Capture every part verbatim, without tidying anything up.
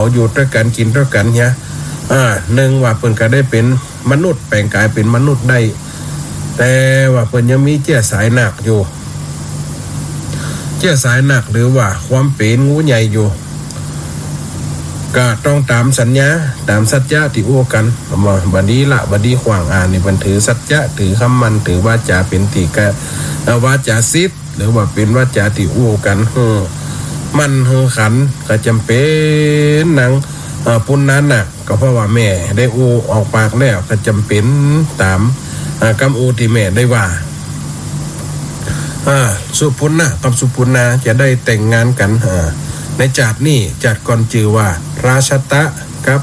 เขาอยู่ตวยกั๋นกิ๋นตวยกั๋นเหีย อ่า นึ่งว่าเปิ้นก็ได้เป๋นมนุษย์ แป๋งก๋ายเป๋นมนุษย์ได้ แต่ว่าเปิ้นยังมีเจื้อสายนาคอยู่ เจื้อสายนาคหรือว่าความเป๋นงูใหญ่อยู่ ก็ต้องต๋ามสัญญา ต๋ามสัจจะตี้อู้กั๋น บ่ บ่ดีละ บ่ดีขว้าง อ่า นี่เปิ้นถือสัจจะ ถือคำมั่น ถือวาจ๋าเป๋นตี้กะ เอ่อ วาจ๋าสิทธิ์ หรือว่าเป๋นวาจ๋าตี้อู้กั๋น หื้อมั่นหื้อขัน ก็จ๋ำเป๋นนาง เอ่อ ปุณณนาค ก็เพราะว่าแม่ได้อู้ออกปากแล้ว ก็จ๋ำเป๋นต๋าม อ่า กำอู้ตี้แม่ได้ว่า อ่า สุปุณณะกับสุปุณณาจะได้แต่งงานกั๋น อ่า ในจาตินี้ จาติก่อนจื้อว่าราชตะกับ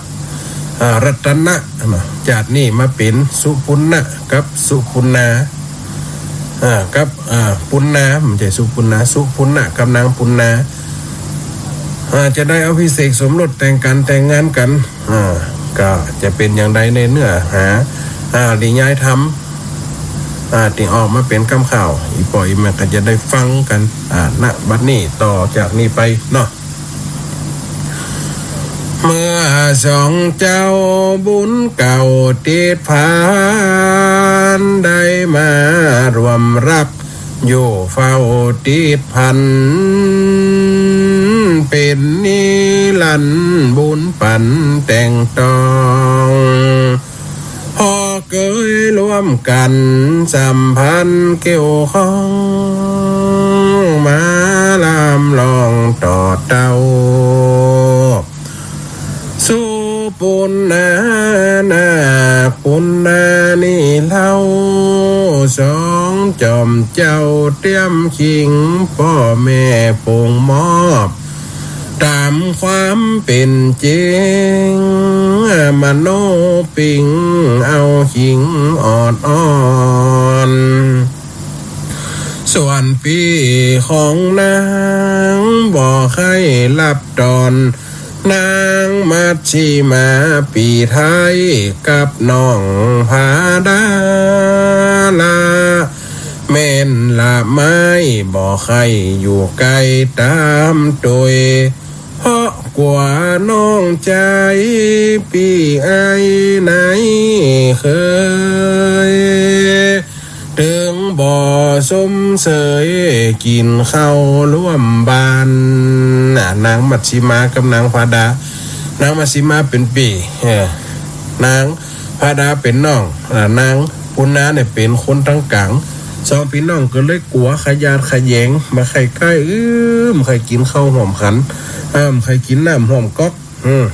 อ่า รัตนะ เนาะ จาตินี้มาเป๋นสุปุณณะกับสุปุณณา อ่า กับ อ่า ปุณณา บ่ใจ้สุปุณณา สุปุณณะกับนางปุณณา อ่า จะได้อภิเษกสมรสแต่งกั๋น แต่งงานกั๋น อ่า ก็จะเป๋นอย่างใดในเนื้อหา อ่า นิยายธรรม อ่า ตี้ออกมาเป๋นกำข่าว อี่ป้ออี่แม่ก็จะได้ฟังกั๋น อ่า ณ บัดนี้ต่อจากนี้ไปเนาะ เมื่อสองเจ้าบุญเก่าติดพัน ได้มาร่วมรักอยู่เฝ้าติดพัน เป๋นนิรันดร์บุญปันแต่งตอง เพราะเกยร่วมกั๋นสัมพันธ์เกี่ยวข้อง มาลำลองต่อเต้า สุปุณณานาคปุณณานี่เล่า สองจอมเจ้าเตรียมคิง ป้อแม่ปงมอบ ต๋ามความเป๋นจริง มโนปิงเอาคิงออดอ่อน ส่วนปี้ของนางบ่ใค่รับตอน นางมัชชิมาปี้ไท้กับน้องผาดาละ แม่นละไม้บ่ใค่อยู่ใก้ต๋ามตวย เพราะกั๋วน้องจายปี้อ้ายในเขย เถิงบ่สมเสยกิ๋นข้าวร่วมบ้าน น่ะ นางมัชชิมากับนางผาดา นางมัชชิมาเป๋นปี้ เออ นางผาดาเป๋นน้อง อ่า นางปุณณาเนี่ยเป๋นคนตังก๋าง สองปี้น้องก็เลยกั๋วขยาดขยแง บ่ใค่ใก้ อืม บ่ใค่กิ๋นข้าวฮ่วมขัน อ่า บ่ใค่กิ๋นน้ำฮ่วมก๊อก อืม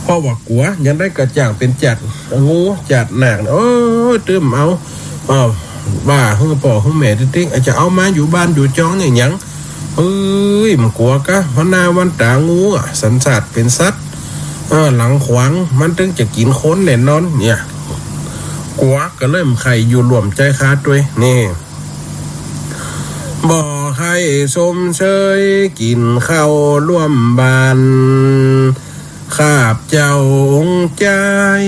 เพราะว่ากั๋ว อย่างใดก็จ้างเป๋นจาติงูจาตินาค โอ้ย ตึมเอา เอ้า ว่าหื้อป้อหื้อแม่ติ๊กๆ อาจจะเอามาอยู่บ้านอยู่จองเนี่ยหยัง เอ้ย บ่กั๋วกา เพราะหน้าวันต๋างูอะ สัญชาติเป๋นสัตว์ เออ หลังขวาง มันตึงจะกิ๋นคนแน่นอนเนี่ย กั๋วก็เลยบ่ใค่อยู่ร่วมจายคาตวย นี่ บ่ใค่สมเสยกิ๋นข้าวร่วมบ้าน ข้าพเจ้าองค์จาย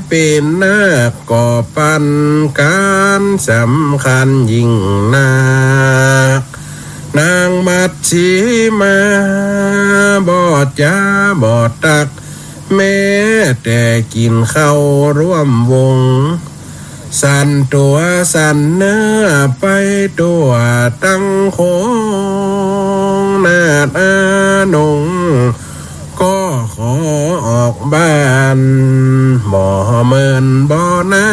เป๋นนาคก็ปันก๋านสำคัญยิ่งนัก นางมัชชิมาบ่จ๋าบ่ตัก แม้แต่กิ๋นข้าวร่วมวง สั่นตั๋วสั่นเนื้อไปตั๋วตังโขง นาฏอาหนง ก็ขอออกบ้าน บ่เมินบ่นา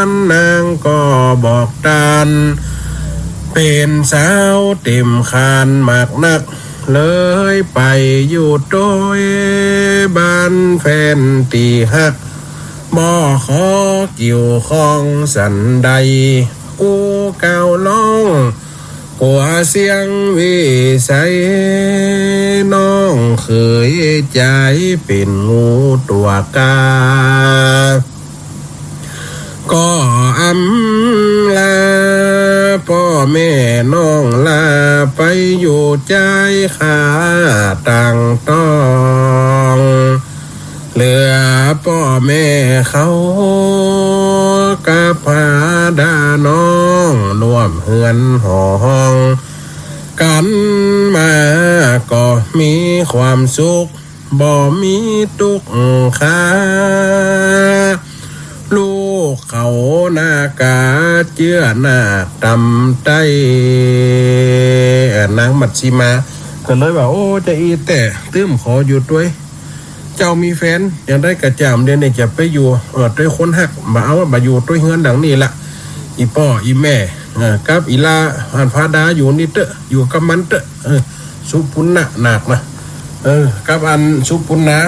น นางก็บอกตาน เป๋นสาวเต๋มคานมากนัก เลยไปอยู่ตวยบ้านแฟนตี้ฮัก บ่ขอเกี่ยวข้องสันใด กู้ก้าวล่อง กั๋วเสี้ยงวิสัย น้องเขยจายเป๋นงูตั๋วกา ก็อำลาป้อแม่น้องลาไปอยู่จายคาตังตอง เหลือป้อแม่เขากับผาดาน้อง ร่วมเฮือนหอห้อง กั๋นมาก็มีความสุข บ่มีตุ๊กข์คา ลูกเขานาคาเจื้อนาคต๋ำใต้ นางมัชชิมาก็เลยว่า โอ้ จะอี้แต๊ ตึมขออยู่ตวย เจ้ามีแฟน อย่างใดก็จ่าม เดี๋ยวนี้จะไปอยู่ เอ่อ ตวยคนฮัก บ่เอา บ่อยู่ตวยเฮือนหลังนี้ละ อี่ป้ออี่แม่ เอ่อ กับอี่หล้า อันฟ้าดาอยู่นี่เต๊อะ อยู่กับมันเต๊อะ เออ สุปุณณะนาคนะ เออ กับอันสุปุณณา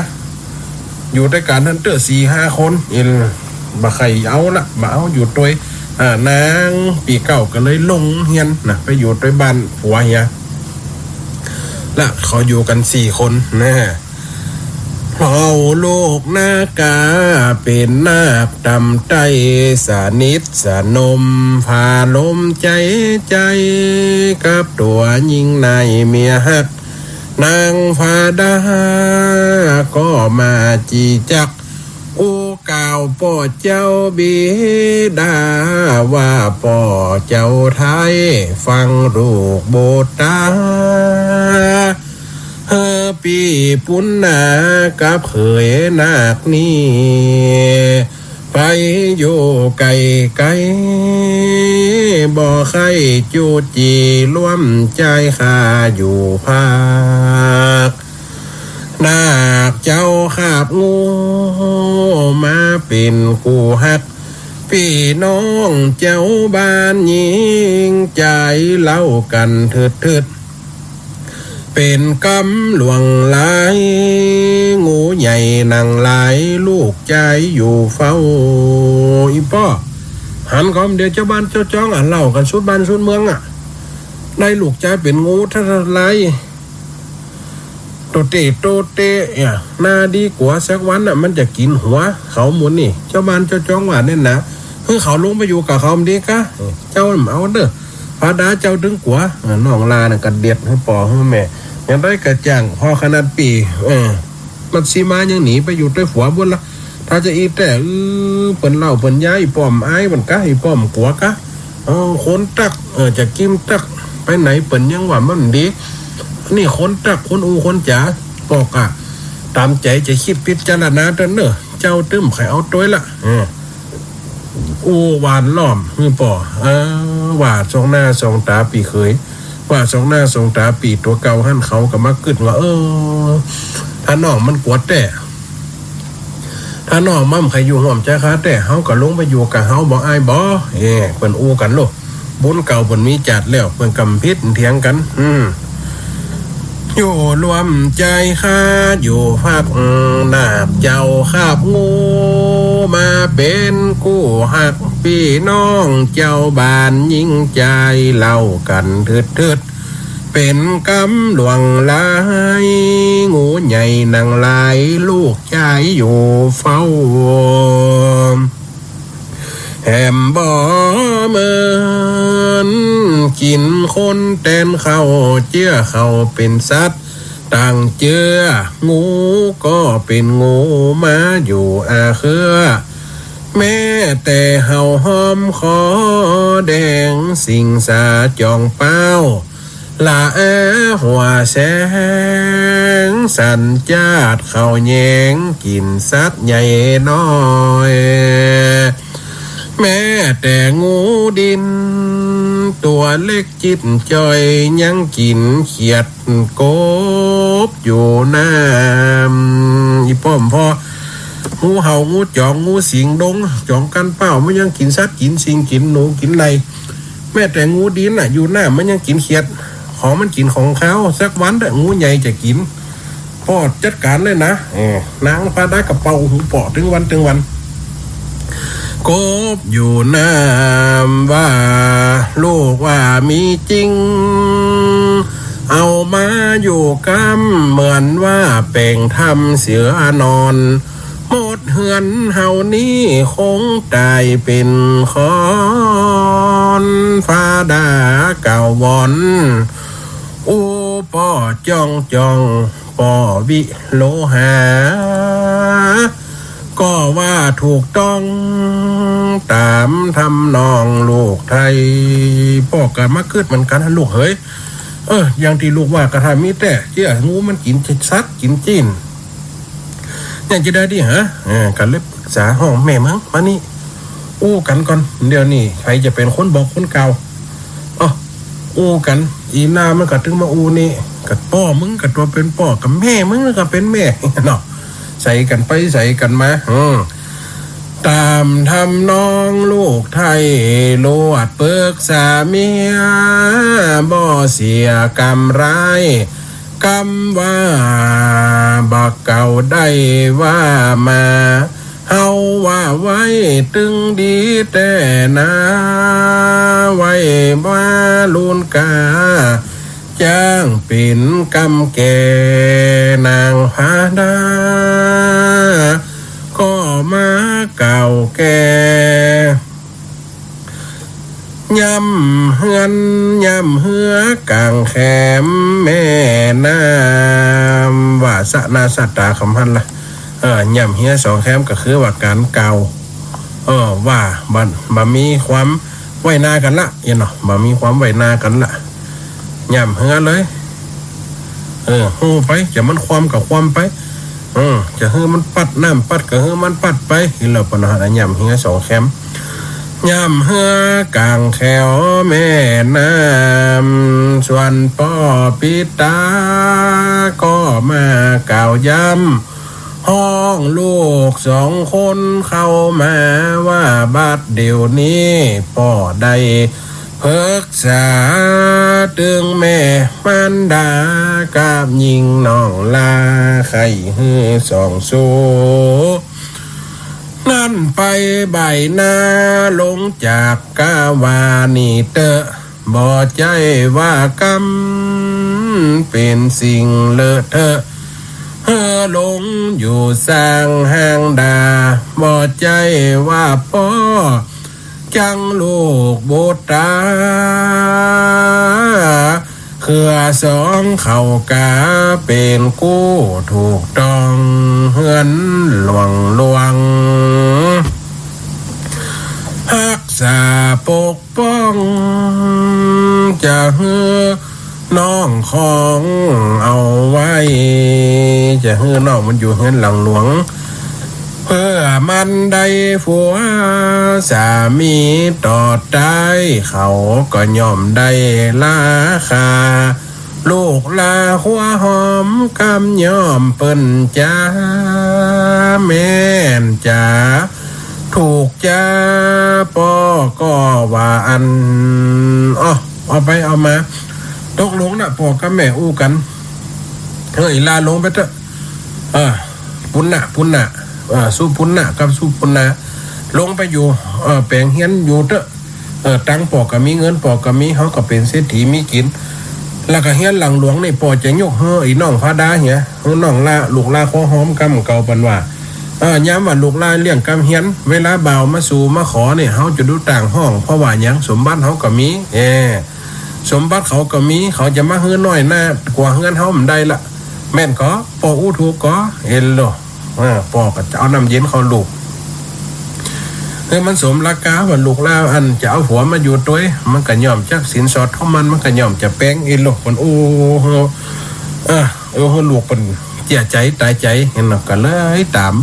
อยู่ตวยกั๋นหั้นเต๊อะ สี่ห้าคน เอ็น บ่ใค่เอาละ บ่เอาอยู่ตวย อ่า นางปี้เก๊าก็เลยลงเฮือนนะ ไปอยู่ตวยบ้านผัวเหีย ละเขาอยู่กั๋นสี่คนนะ เพราะลูกนาคาเป๋นนาคต๋ำใต้ สนิทสนมผาลมใจ๋ใจ๋ กับตั๋วญิงในเมียฮัก นางฟ้าดาก็มาจีจัก อู้กล่าวป้อเจ้าบิดา ว่าป้อเจ้าไท้ฟังลูกบุตรา หื้อปี้ปุณณากับเขยนาคนี้ ไปอยู่ไก๋ๆ บ่ใค่จู้จี้ร่วมใจ๊ข้าอยู่ภาค นาคเจ้าคาบงูมาเป๋นกู้ฮัก ปี้น้องเจ้าบ้านญิงใจ๋เล่ากั๋นเถิดๆ เป๋นกำหลวงหลาย งูใหญ่หนังลาย ลูกจายอยู่เฝ้า อี่ป้อ หันกำเดียวเจ้าบ้านเจ้าจ้องอะ เล่ากั๋นสุดบ้านสุดเมืองอะ ได้ลูกจายเป๋นงูทลาย โตเต๊ะโตเต๊ะเนี่ย หน้าดีกั๋วสักวันน่ะ มันจะกิ๋นหัวเขาหมดนี่ เจ้าบ้านเจ้าจ้องว่าเนี่ยนะ หื้อเขาลงไปอยู่กับเขามันดีกะ เออ เจ้าบ่เอาเต๊อะ ฟ้าดาเจ้าตึงกั๋ว เออ น้องลาน่ะกระเด็ดหื้อป้อหื้อแม่ อย่างใดก็จ่าง พอขนาดปี้ เออ มัชชิมายังหนีไปอยู่ตวยผัวบุ้นละ ถ้าจะอี้แต๊ เออ เปิ้นเล่าเปิ้นยา อี่ป้อมอายเปิ้นกะ อี่ป้อมกั๋วกะ เออ คนตัก เออ จะกิ๋มตัก ไปไหนเปิ้นยังว่ามันดี นี่คนตัก คนอู้คนจ๋า ป้อกะ ต๋ามใจ๋จะคิดพิจารณาเต๊อะเน่อ เจ้าตึมใค่เอาตวยละ เออ อู้หวานล้อมหื้อป้อ เออ ว่าส่องหน้าส่องต๋าปี้เขย ว่าส่องหน้าส่องต๋าปี้ตั๋วเก่าหั้น เขาก็มากึ๊ดว่า เออ ถ้าน้องมันกั๋วแต๊ ถ้าน้องมันบ่ใค่อยู่ฮ่วมใจ๊ข้าแต๊ เฮาก็ลงไปอยู่กับเฮาบ่อายบ่ เอ้ เปิ้นอู้กั๋นโลด บุญเก่าเปิ้นมีจ๋าดแล้ว เปิ้นก็บ่ผิดเถียงกั๋น อืม อยู่ร่วมใจ๊ข้าอยู่ภาค นาคเจ้าคาบงูมาเป๋นกู้ฮัก ปี้น้องเจ้าบ้านญิงจายเล่ากั๋นเถิดๆ เป๋นกำหลวงหลาย งูใหญ่หนังลาย ลูกจายอยู่เฝ้า แหมบ่เหมือนกิ๋นคนแตนเข้า เจื้อเข้าเป๋นสัตว์ต่างเจื้อ งูก็เป๋นงูมาอยู่อาเฮือ แม้แต่เห่าหอมคอแดง สิงสาจ๋องเป้า ละแอหัวแสง สัญจาตเขาแยงกิ๋นสัตว์ใหญ่น้อย แม้แต่งูดิน ตั๋วเล็กจิ๊ดจ้อย ยังกิ๋นเขียดกบอยู่น้ำ อี่ป้อมพ่อ งูเห่า งูจ๋อง งูสิงดง จ๋องกั๋นเป้า มันยังกิ๋นสัตว์ กิ๋นสิง กิ๋นหนู กิ๋นไร แม้แต่งูดินน่ะ อยู่น้ำมันยังกิ๋นเขียด ของมันกิ๋นของคาว สักวันเต๊อะ งูใหญ่จะกิ๋น ป้อจัดก๋านเลยนะ เออ นางฟ้าดาก็เป่าหูป้อตึงวันตึงวัน กบอยู่น้ำว่า ลูกว่ามีจริง เอามาอยู่กำ เหมือนว่าแป๋งถ้ำเสือนอน หมดเฮือนเฮานี้คงต๋ายเป๋นคน ฟ้าดากล่าววอน อู้ป้อจ้องจ้อง ป้อวิโลหา ก็ว่าถูกต้องต๋ามทำนองลูกไท้ ป้อก็มากึ๊ดเหมือนกั๋น ลูกเหย เออ อย่างตี้ลูกว่าก็ถ้ามีแต๊เจื้อ งูมันกิ๋นสัตว์กิ๋นจีน ยังจะได้ดีฮะ เออ ก็เลยปรึกษาฮ้องแม่มึงมานี่ อู้กั๋นก่อน เดี๋ยวนี้ใผจะเป๋นคนบอกคนกล่าว อ้อ อู้กั๋น อีหน้ามันก็ตึงมาอู้นี่ ก็ป้อมึงก็ตั๋วเป๋นป้อ ก็แม่มึงก็เป๋นแม่ เนาะ ใส่กั๋นไปใส่กั๋นมา อืม ต๋ามทำนองลูกไท้ ลวดปึกษาเมีย บ่เสียกำไร กำว่าบักเก่าได้ว่ามา เฮาว่าไว้ตึงดีแต๊นา ไว้ว่าลุนกา จ้างเป๋นกำแก่นางพาดา ก็มาเก่าแก่ ย่ำเฮือนย่ำเฮือกางแคมแม่น้ำ ว่าสะหน้าสะต๋าของหั้นละ เออ ย่ำเฮือสองแคมก็คือว่าก๋านกล่าว เออ ว่าบ่ บ่มีความไว้หน้ากั๋นละ เนาะ บ่มีความไว้หน้ากั๋นละ ย่ำเฮือเลย เออ ฮู้ไป จะมันความก็ความไป เออ จะหื้อมันปั๊ด น้ำปั๊ดก็หื้อมันปั๊ดไป อีหละ ปะเนาะ ย่ำเฮือสองแคม ย่ำเฮือกางแควแม่น้ำ ส่วนป้อปิดต๋าก็มากล่าวย้ำ ฮ้องลูกสองคนเข้ามาว่า บัดเดี๋ยวนี้ป้อได้ปึกษาตึงแม่มารดากับญิงน้องหล้า ใค่หื้อสองสู นั้นไปบ่ายหน้าลงจากกาวานี่เต๊อะ บ่ใจ้ว่ากำเป๋นสิ่งเลอะเต๊อะ หื้อลงอยู่ซ่างห้างดา บ่ใจ้ว่าป้อจั้งลูกบุตรต๋า เฮือสองเขากาเป๋นกู้ถูกต้องเฮือนหลวงหลวง ฮักษาปกป้อง จะหื้อน้องของเอาไว้ จะหื้อน้องมันอยู่เฮือนหลังหลวง เพื่อมันได้ผัวสามีต่อต๋าย เขาก็ย่อมได้ราคา ลูกหล้าหัวหอมกำย่อมเปิ้นจ๋า แม่นจ๋า ถูกจ๋า ป้อก็ว่าอั้น อ้อ เอาไปเอามา ตกลงนะ ป้อกับแม่อู้กั๋น เฮ้ย หล้าลงไปเต๊อะ เออ ปุ้นนะ ปุ้นนะ เออ สู้ปุ้นนะ กับสู้ปุ้นนะ ลงไปอยู่ เออ แป๋งเฮือนอยู่เต๊อะ เออ ตังค์ป้อก็มี เงินป้อก็มี เฮาก็เป๋นเศรษฐีมีกิ๋น แล้วก็เฮือนหลังหลวงนี่ ป้อจะยกหื้อไอ้น้องพาดาเหีย หื้อน้องหล้า ลูกหล้าหัวหอมกำเก่า เปิ้นว่า เออ ยามว่าลูกหล้าเลี้ยงกำเฮือน เวลาบ่าวมาสู่มาขอนี่ เฮาจะดูต่างห้อง เพราะว่าหยัง สมบัติเฮาก็มี เออ สมบัติเขาก็มี เขาจะมาหื้อน้อยหน้ากว่าเฮือนเฮาบ่ได้ละ แม่นก่อ ป้ออู้ถูกก่อ เอ็นโล เออ ป้อก็จะเอาน้ำเย็นเข้าลูก หื้อมันสมราคา ว่าลูกหล้าอันจะเอาผัวมาอยู่ตวย มันก็ย่อมจักสินสอดทองหมั้น มันก็ย่อมจะแปง เอ็นโล เปิ้นอู้ เออ เออ หื้อลูกเปิ้นเจียใจ๋ต๋ายใจ๋ หั้นเนาะ ก็เลยต๋าม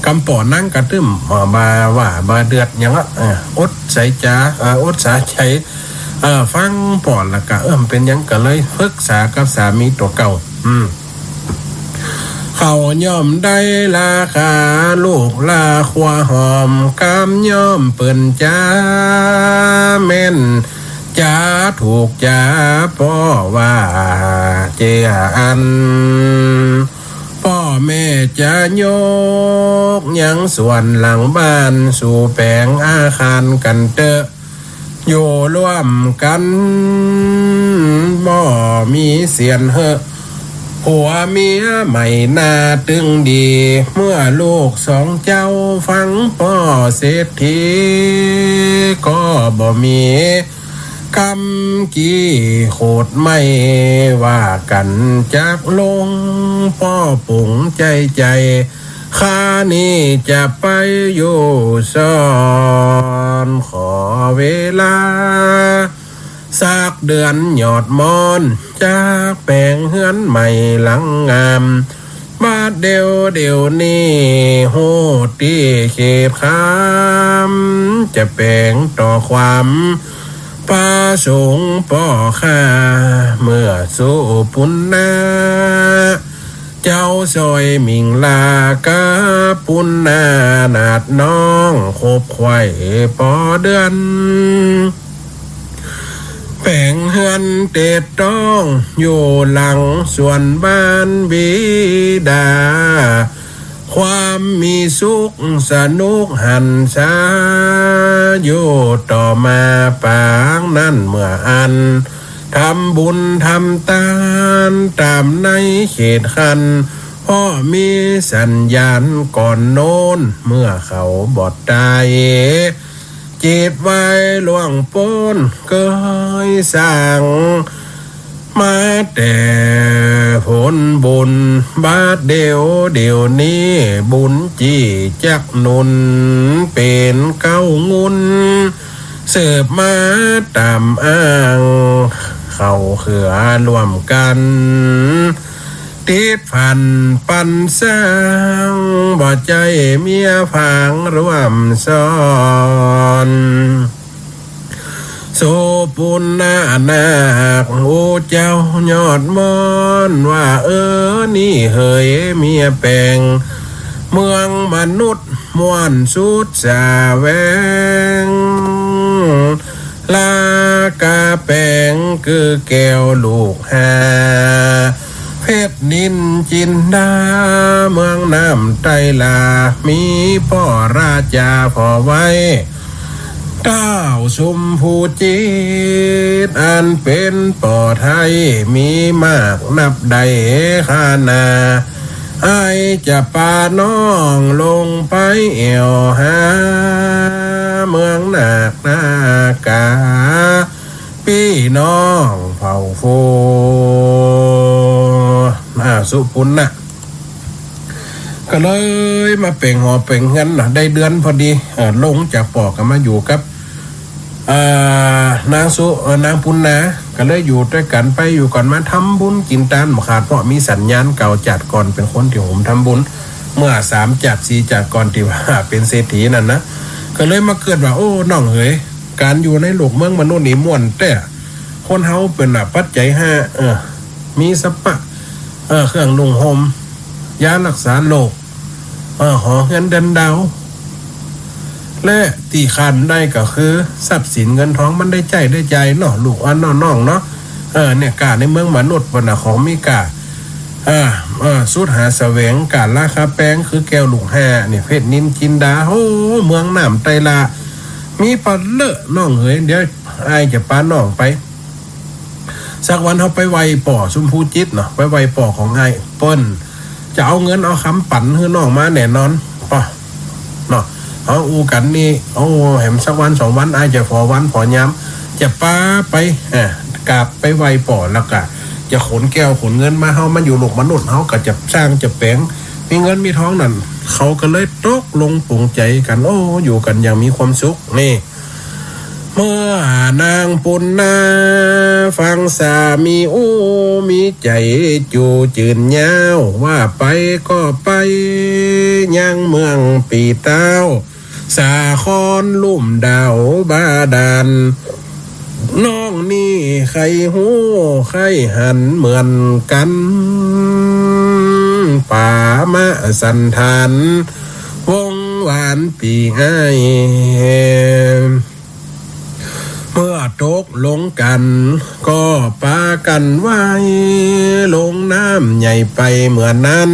กำป้อ นั่งกระตึ้ม เออ บ่ว่าบ่เดือดหยังอะ เออ อดใสจ๋า เออ อดสาใจ๋ เออ ฟังป้อแล้วก็ เออ มันเป๋นหยัง ก็เลยปึกษากับสามีตั๋วเก่า อืม เขาย่อมได้ราคา ลูกหล้าหัวหอมกำย่อมเปิ้นจ๋า แม่นจ๋า ถูกจ๋า ป้อว่าเจ้าอั้น ป้อแม่จะยกยังสวนหลังบ้าน สู่แป๋งอาคารกั๋นเต๊อะ อยู่ร่วมกั๋น บ่มีเสี้ยนเหอะ ผัวเมียใหม่หน้าตึงดี เมื่อลูกสองเจ้าฟังป้อเศรษฐี ก็บ่มีกำกี้โขดไม้ ว่ากั๋นจักลง ป้อป๋งใจ๋ใจ๋ ข้านี้จะไปอยู่ซ่อน ขอเวลา สักเดือนยอดม่อน จากแป๋งเฮือนใหม่หลังงาม บาดเดี่ยวเดี๋ยวนี้ ฮู้ตี้เขตคาม จะแป๋งต่อความ ประสงค์ป้อข้า เมื่อสุปุณณะ เจ้าซอยหมิ่งลา กับปุณณะนาถน้อง คบไขว้ป้อเดือน แป๋งเฮือนเต็ดต้อง อยู่หลังสวนบ้านบิดา ความมีสุขสนุกหันษา อยู่ต่อมาปางนั้น เมื่ออั้น ทำบุญทำตาน ต๋ามในเขตคัน เพราะมีสัญญาณก่อนโน้น เมื่อเขาบอดต๋าย จิตไว้ล่วงป๊น เกยสร้างมาแต่ผลบุญ บาดเดี่ยวเดี๋ยวนี้ บุญจี้จักหนุน เป๋นเก๊างุ่น สืบมาต๋ามอ้าง เข้าเครือร่วมกั๋น ติดพันปันสร้าง บ่ใจ้เมียผางร่วมซ้อน สุปุณณะนาค อู้เจ้ายอดม่อน ว่าเออ นี่เหยเมียแป๋ง เมืองมนุษย์ม่วนสุดสะแหวง ลากาแป๋งคือแก้วลูกห้า เพชรนินจินดา เมืองน้ำไตรลา มีป้อราจาผ่อไว้ ต้าวชมพูจิตร อันเป๋นป้อไท้ มีมากนับได้คานา อ้ายจะปาน้องลงไปแอ่วหา เมืองนาคนาคา ปี้น้องเผ่าฟู อ่า สุปุณณะ ก็เลยมาแป๋งหอแป๋งเฮือนเนาะ ได้เดือนพอดี เออ ลงจากป้อก็มาอยู่กับ อ่า นางสุ เอ่อ นางปุณณา ก็เลยอยู่ตวยกั๋นไปอยู่กั๋นมา ทำบุญกิ๋นตานบ่ขาด เพราะมีสัญญาณเก่าจากก่อน เป๋นคนตี้โหมทำบุญ เมื่อสามจากสี่จากก่อนตี้ว่าเป๋นเศรษฐีนั่นนะ ก็เลยมาเกิดว่า โอ้ น้องเหย ก๋านอยู่ในโลกเมืองมนุษย์นี่ม่วนแต๊ คนเฮาเป๋นน่ะ ปัจจัยห้า เออ มีสัพพะ เออ เครื่องนุ่งห่ม ยารักษาโรค เออ หอเฮือนเดือนดาว และตี้ขาดบ่ได้ก็คือทรัพย์สินเงินทอง มันได้ใจ๊ได้จ่ายเนาะ ลูกอ่อนน้องๆ เนาะ เออ เนี่ย ก้าในเมืองมนุษย์เปิ้นน่ะ ของมีก้า เออ เออ สุดหาแสวง ก้าราคาแปง คือแก้วลูกห้า เนี่ย เพชรนิลจินดา โอ้ เมืองน้ำไตรลา มีปะเลอะน้องเหย เดี๋ยวอ้ายจะปาน้องไป สักวันเฮาไปไหว้ป้อชมพูจิตรเนาะ ไปไหว้ป้อของอ้ายเปิ้น จะเอาเงินเอาคำปั๋นหื้อน้องมาแน่นอน ป้อ เนาะ เฮาอู้กั๋นนี่ โอ้ แหมสักวันสองวัน อ้ายจะผ่อวันผ่อยาม จะปาไป เอ่อ กราบไปไหว้ป้อ แล้วก็จะขนแก้วขนเงินมา เฮามาอยู่โลกมนุษย์ เฮาก็จะสร้างจะแป๋ง มีเงินมีทองนั่น เขาก็เลยตกลงปลงใจ๋กั๋น โอ้ อยู่กั๋นอย่างมีความสุข นี่ เมื่อนางปุณณาฟังสามีอู้ มีใจ๋จู๋จืนยาว ว่าไปก็ไปยังเมืองปี้เต้า สาครลุ่มดาวบาดาล น้องนี่ใค่ฮู้ใค่หันเหมือนกั๋น ป๋ามาสันธาน วงวานปี้อ้าย เมื่อตกลงกั๋น ก็ปากั๋นว่ายลงน้ำใหญ่ไป เมื่อนั้น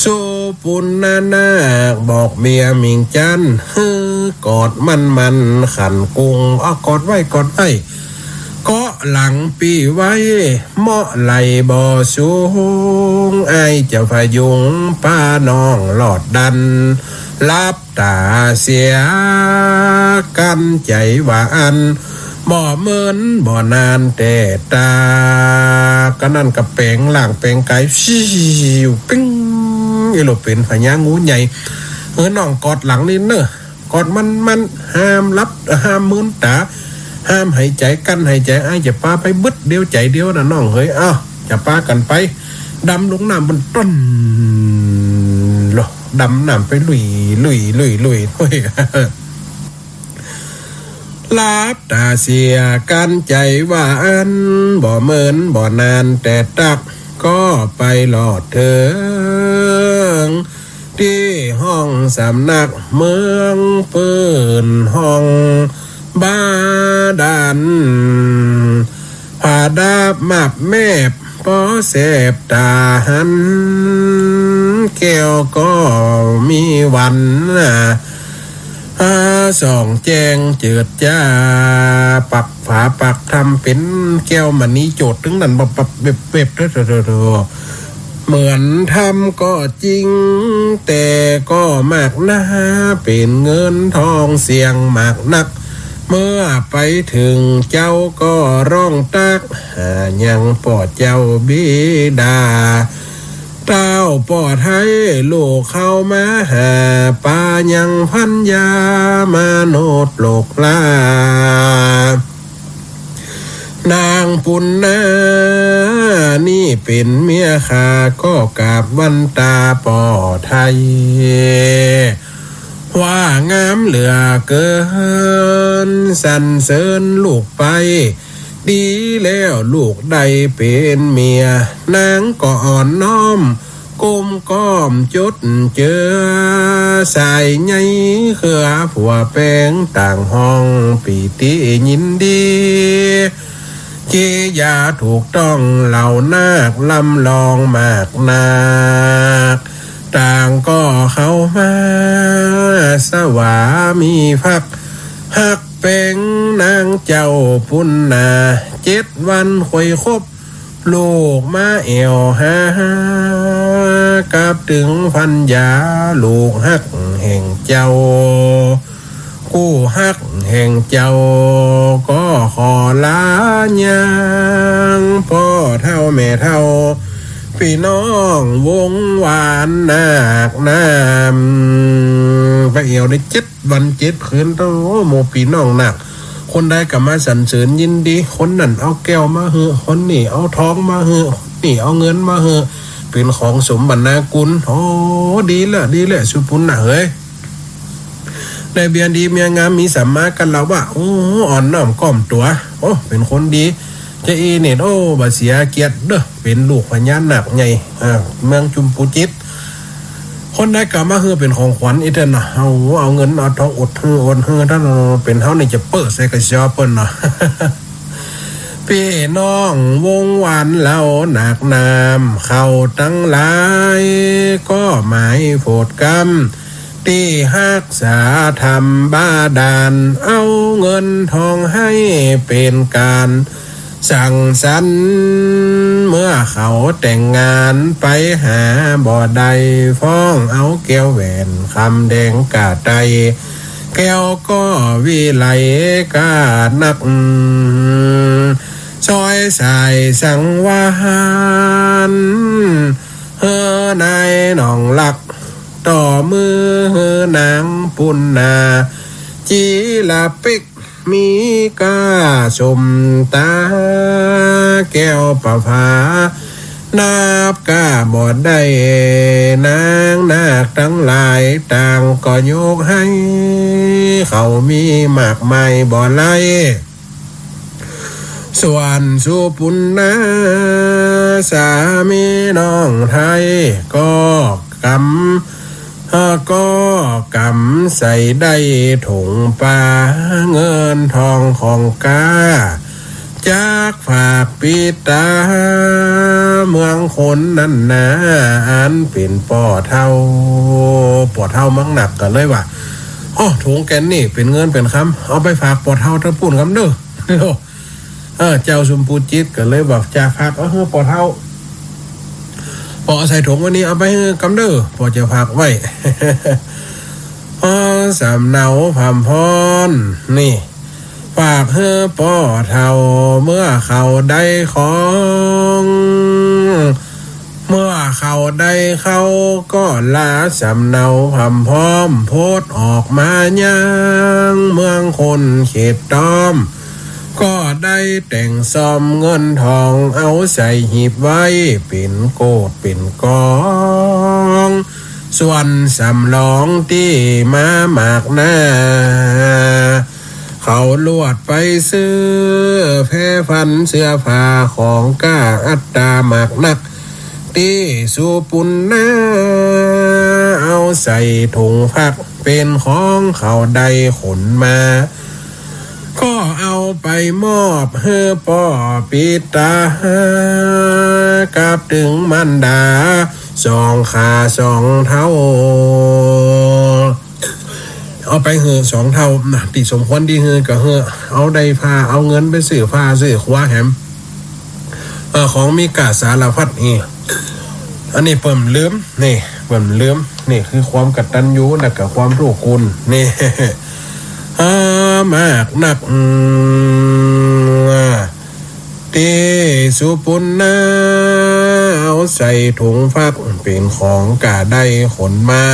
สุปุณณนาคบอกเมียหมิ่งจันทร์ หื้อกอดมั่นๆ ขันกุง เอากอดไว้กอดไว้ เกาะหลังปี้ไว้ เมาะไหล่บ่สูง อ้ายจะผยุงปาน้องลอดดัน หลับต๋าเสีย กั้นใจ๋ว่าอั้น บ่เมินบ่นานแต่ตา ก็นั้นก็แป๋งร่างแป๋งก๋าย ฟิว ปิ้ง อีหลูเป๋นพญางูใหญ่ เออ น้องกอดหลังนี่เน่อ กอดมั่นๆ ห้ามหลับ ห้ามเมินต๋า ห้ามหายใจ๋ กั้นหายใจ๋ อ้ายจะปาไปบึดเดียวใจ๋เดียวน่ะน้องเหย เอ้า จะปากั๋นไป ดำลงน้ำบนต้น ลง ดำน้ำไปลุย ลุย ลุย ลุย ลุย หลับต๋าเสีย กั้นใจ๋ว่าอั้น บ่เมินบ่นานแต่ตั๊ก ก็ไปหลอดเถิง ตี้ห้องสำนักเมืองปื้นห้องบาดาล ผาดาบมับแมบ ปอแสบต๋าหัน แก้วก็มีวัน อ่า ส่องแจ้งเจิดจ้า ปักฝาปักธรรมเป๋นแก้วมณีโจทย์ ตึงนั้นปับปับเว็บเว็บ โถ่โถ่โถ่โถ่ เหมือนธรรมก็จริง แต่ก็มากหนา เป๋นเงินทองเสี้ยงมากนัก เมื่อไปเถิงเจ้าก็ร้องตั๊ก หายังป้อเจ้าบิดา เต้าป้อไท้ลูกเข้ามาหา ปายังพัญญามโนโลกลา นางปุณณานี่เป๋นเมียข้า ก็กราบวันตาป้อไท้ ว่างามเหลือเกิน สรรเสริญลูกไป ดีแล้วลูกได้เป๋นเมีย นางก็อ่อนน้อม ก้มก้อมจดเจือ สายใยเครือผัวแปง ต่างฮ้องปีติยินดี กิริยาถูกต้องเหล่านาค ลำลองมากนัก ต่างก็เข้ามา สวามีภัก ฮักแปงนางเจ้าปุณณา เจ็ดวันค่อยครบ ลูกมาแอ่วหา กราบเถิงพัญญาลูกฮักแห่งเจ้า กู้ฮักแห่งเจ้า ก็ขอลายัง ป้อเฒ่าแม่เฒ่า ปี้น้องวงวานนาคนำ ไปแอ่วได้เจ็ดวันเจ็ดคืน โอ้ หมู่ปี้น้องนาค คนใดก็มาสรรเสริญยินดี คนนั้นเอาแก้วมาหื้อ คนนี้เอาทองมาหื้อ คนนี้เอาเงินมาหื้อ เป๋นของสมบัตินาคุณ โอ้ ดีแล้ว ดีแล้ว สุปุณณาเอ๋ย ได้เมียดีเมียงาม มีสัมมาคารวะ โอ้ อ่อนน้อมก้อมตั๋ว โอ้ เป๋นคนดี จะอี้เน่น โอ้ บ่เสียเกียรติเด้อ เป๋นลูกพญานาคใหญ่ อ่า เมืองจุมปูจิต คนใดก็มาหื้อเป๋นของขวัญอี้เถิงเนาะ เอา เอาเงินเอาทองอดหื้ออดหื้อ ถ้าเป๋นเฮานี่จะเปิ้อใส่กระเช้าเปิ้นเนาะ ปี้น้องวงวานเหล่านาคนำ เขาตังหลายก็หมายโผดกำ ตี้ฮักษาธรรมบาดาล เอาเงินทองหื้อเป๋นก๋านสังสรรค์ เมื่อเขาแต่งงานไปหาบ่ได้ ฟ้องเอาแก้วแหวนคำแดงก้าไต แก้วก็วิไลก้านัก ซ้อยสายสังวาน หื้อนายน้องฮัก ต่อมือหื้อนางปุณณา จีรเป๊ก มีก้าสมต๋า แก้วประภา นับก้าบ่ได้ นางนาคตังหลายต่างก็ยกหื้อ เขามีมากมายบ่ไล่ ส่วนสุปุณณา สามีน้องไท้ ก็กำ ก็กำใส่ได้ถุงปา เงินทองของก้า จักฝากปิดต๋า เมืองคนนั้นนา อันเป๋นป้อเฒ่า ป้อเฒ่าเมืองนาคก็เลยว่า โอ้ ถุงแก่นนี่เป๋นเงินเป๋นคำ เอาไปฝากป้อเฒ่าตะปู้นกำเด้อ เออ เจ้าสุมปูจิตก็เลยว่า จะฝากเอาหื้อป้อเฒ่า ป้อใส่ถุงวันนี้ เอาไปหื้อกำเด้อ ป้อจะฝากไว้ ป้อสำเนาพร่ำพร้อมนี่ ฝากหื้อป้อเฒ่า เมื่อเขาได้ของ เมื่อเขาได้เข้าก็ลาสำเนาพร่ำพร้อม โพสต์ออกมายังเมืองคนเขตต้อม ก็ได้แต่งซ่อมเงินทอง เอาใส่หีบไว้เป๋นโกดเป๋นก๋อง ส่วนสำรองตี้มาหมากหน้า เขาลวดไปซื้อแพร่ฟันเสื้อผ้าของก้าอัตตามากนัก ตี้สุปุณณาเอาใส่ถุงฟัก เป๋นของเขาได้ขนมา ก็เอาไปมอบหื้อป้อปิดต๋า กับตึงมารดาสองข้าสองเฒ่า เอาไปหื้อสองเฒ่านะ ตี้สมควรตี้หื้อก็หื้อ เอาได้ผ้า เอาเงินไปซื้อผ้าซื้อครัวแหม เออ ของมีก้าสารพัดนี่ อันนี้เปิ้นลืม นี่ เปิ้นลืม นี่คือความกตัญญูและก็ความรู้คุณ นี่ เออ มากนัก อืม ตี้สุปุณณาเอาใส่ถุงฟัก เป๋นของก้าได้ขนมา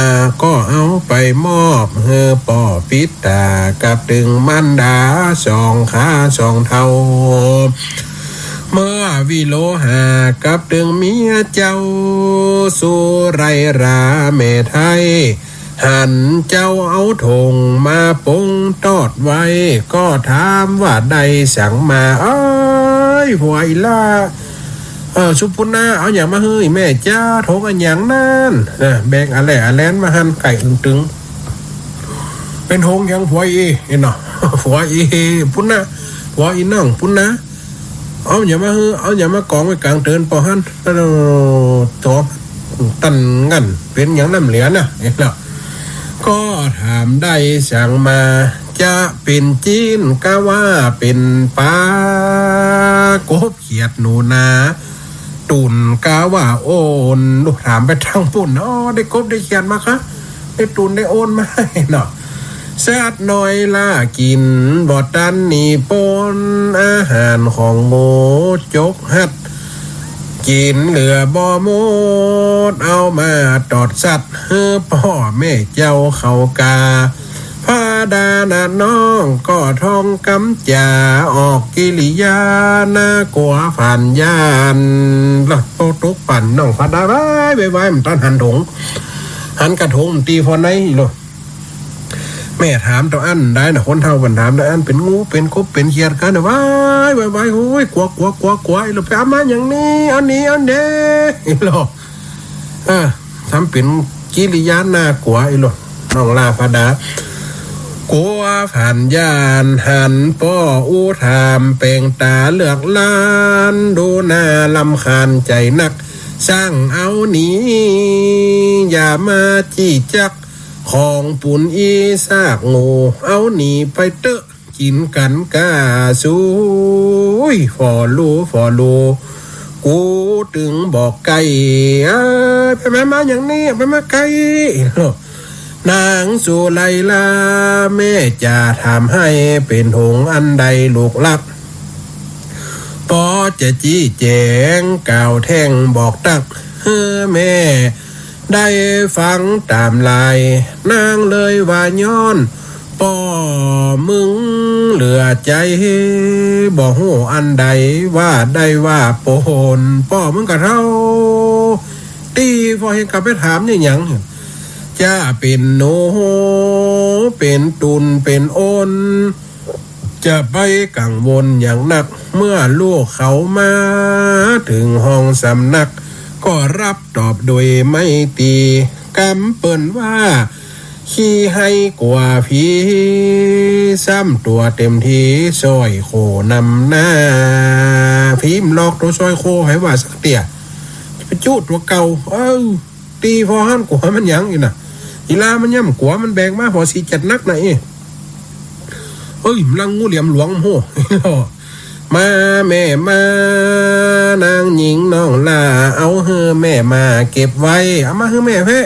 ก็เอาไปมอบหื้อป้อปิดต๋า กับตึงมารดาสองข้าสองเฒ่า เมื่อวิโลหากับตึงเมียเจ้า สุไรราแม่ไท้ หันเจ้าเอาถงมาปงตอดไว้ ก็ถามว่าได้สังมา เอ้ย ผัวอีหล้า เออ สุปุณณา เอาหยังมาหื้อแม่จ๊ะ ถงอะหยังนั้น นะ แบกอะแหล่อะแหลนมาหั้น ใก้อึ่งตึง เป๋นถงหยังผัวอี เนาะ ผัวอีปุณณา ผัวอีน้องปุณณา เอาหยังมาหื้อ เอาหยังมากองไว้ก๋างเตินป้อหั้น แล้วต๋อ ตันงั่นเป๋นหยังน้ำเหลือนะ เนาะ ก็ถามได้สังมา จะเป๋นจิ๊นกาว่าเป๋นป๋า กบเขียดหนูนา ตุ่นกาว่าโอน ถามไปตางปุ้น อ๋อ ได้กบได้เขียดมาคะ ได้ตุ่นได้โอนมาเนาะ สัตว์น้อยล่ากิ๋น บ่ตันหนีป๊น อาหารของหมูจกฮัด กิ๋นเหลือบ่หมด เอามาตอดสัตว์ หื้อป้อแม่เจ้าเขากา พระดานะน้องก็ท่องกำจ๋า ออกกิริยาน่ากลัวผ่านย่าน ละโตตุกปั่นน้องพระดา ไว้ไว้ไว้ มันตันหันถง หันกระถงมันตี้ฟอไหนโลด แม่ถามตางอั้นได้นะ คนเฒ่าเปิ้นถามตางอั้น เป๋นงู เป๋นกบ เป๋นเขียดกั๋นนะ ไว้ไว้ไว้ โอ้ย กลัว กลัว กลัว กลัว อีหล้อ ไปเอามาหยังนี้ เอาหนี เอาเด้ อีหล้อ เออ ทำเป๋นกิริยาน่ากลัว อีหล้อ น้องล่าพระดา กลัวผ่านย่าน หันป้ออู้ถาม แป๋งต๋าเลือกล้าน ดูน่ารำคาญใจ๋นัก สั่งเอาหนี อย่ามาจี้จัก ของปุนอี้ซากงู เอาหนีไปเต๊อะ กิ๋นกั๋นก้า สุย ฝ่อลู่ ฝ่อลู่ กูตึงบอกใก้ เอ้ย ไปมา มาหยังนี้ ไปมาใก้ นางสุไลลา แม่จ๋าถามหื้อ เป๋นถงอันใดลูกฮัก ป้อจะจี้แจ๋ง กล่าวแท่งบอกตัก หื้อแม่ได้ฟังต๋ามลาย นางเลยว่าย้อน ป้อมึงเหลือใจ๋ บ่ฮู้อันใด ว่าได้ว่าป๊น ป้อมึงก็เฒ่า ตี้ฟอเฮงกลับไปถามเนี่ยหยัง จะเป๋นหนู เป๋นตุ่น เป๋นโอน จะไปกังวลหยังนัก เมื่อลูกเขามาเถิงห้องสำนัก ก็ฮับตอบโดยไมตรี กำเปิ้นว่า ขี้ไฮ้กั๋วผี ซ้ำตั๋วเต๋มที สร้อยโคน้ำหน้า ผีมันหลอกตั๋วสร้อยโค ใผว่าสักเตื้อ จะไปจู๊ตั๋วเก่า เออ ตี้ฟอหั้นกั๋วมันหยังอี้นะ อีหล้ามันย่ำกั๋ว มันแบกมาฟอสี่เจ็ดนักนะอี้ เอ้ย มันลังงูเหลือมหลวง โห มาแม่มา นางหญิงน้องล่า เอาหื้อแม่มาเก็บไว้ เอามาหื้อแม่แพะ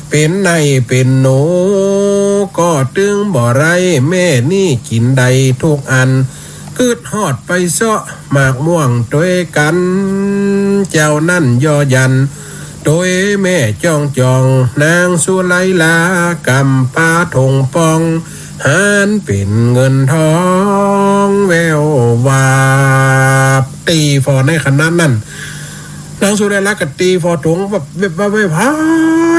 เป๋นในเป๋นหนู ก็ตึงบ่ได้ แม่นี่กิ๋นได้ทุกอัน กึ๊ดฮอดไปเซาะหมากม่วงตวยกั๋น เจ้านั้นย่อหยัน ตวยแม่จ้องจ้อง นางสุไลลากำปาถงปอง หันเป๋นเงินทองแวววับ ตี๋ฝ่อในขณะนั้น นางสุไลราก็ตี๋ฝ่อถุงวับเว็บวับเว็บ ฮ้า